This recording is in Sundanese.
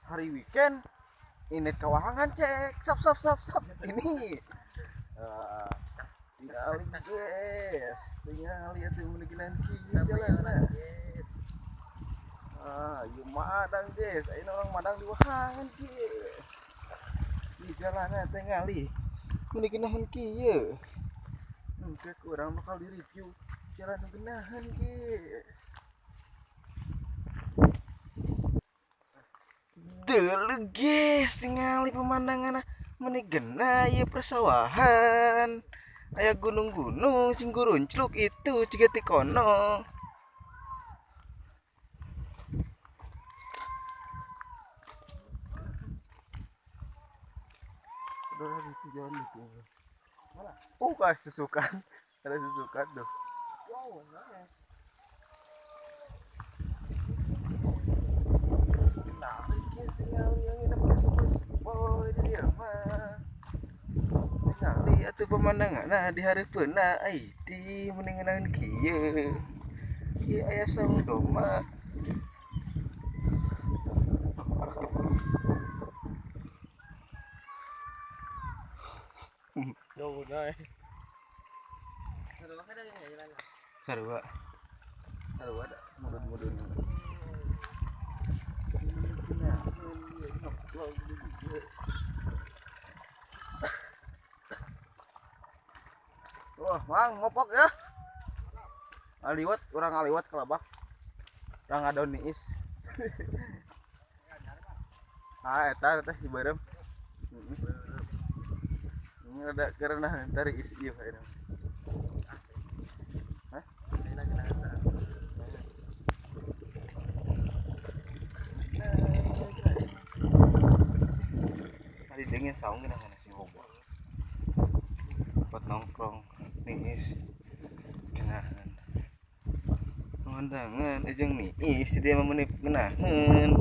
Hari weekend ini kawahangan cek sap sap sap sap ini. Tinggal guys, tinggal lihat tuh mendingan kieu jalanna. Ah, ieu madang guys, ayeuna orang madang di wahangan kieu. Di jalanna tingali mendingan kieu. Engke kurang bakal di review jalan genahan guys. Deuleu guys, tingali pemandangan meni genah ieu persawahan. Aya gunung-gunung sing guruncluk itu ciga ti kono. Udah itu jalan itu. Oh, kayak susukan. Ada susukan tuh. Wow, nice. Nah, ini mah. Tingali atuh pemandangan nah di hareupeunna ai ti mending ngeunaheun kieu. Ieu aya saung domba. Jauh naik. Sarua. Sarua da mudun-mudun. Wah, mang ngopok ya. Aliwat, urang aliwat ke lebak. Urang ngadon niis. Ah, eta teh si beureum. Ini rada karena tarik isi ieu ayeuna. Hah? Tadi dingin saung gina mana sih loba. Buat nongkrong niis. Genahan. Pemandangan jeung niis dia mah meuni genaheun.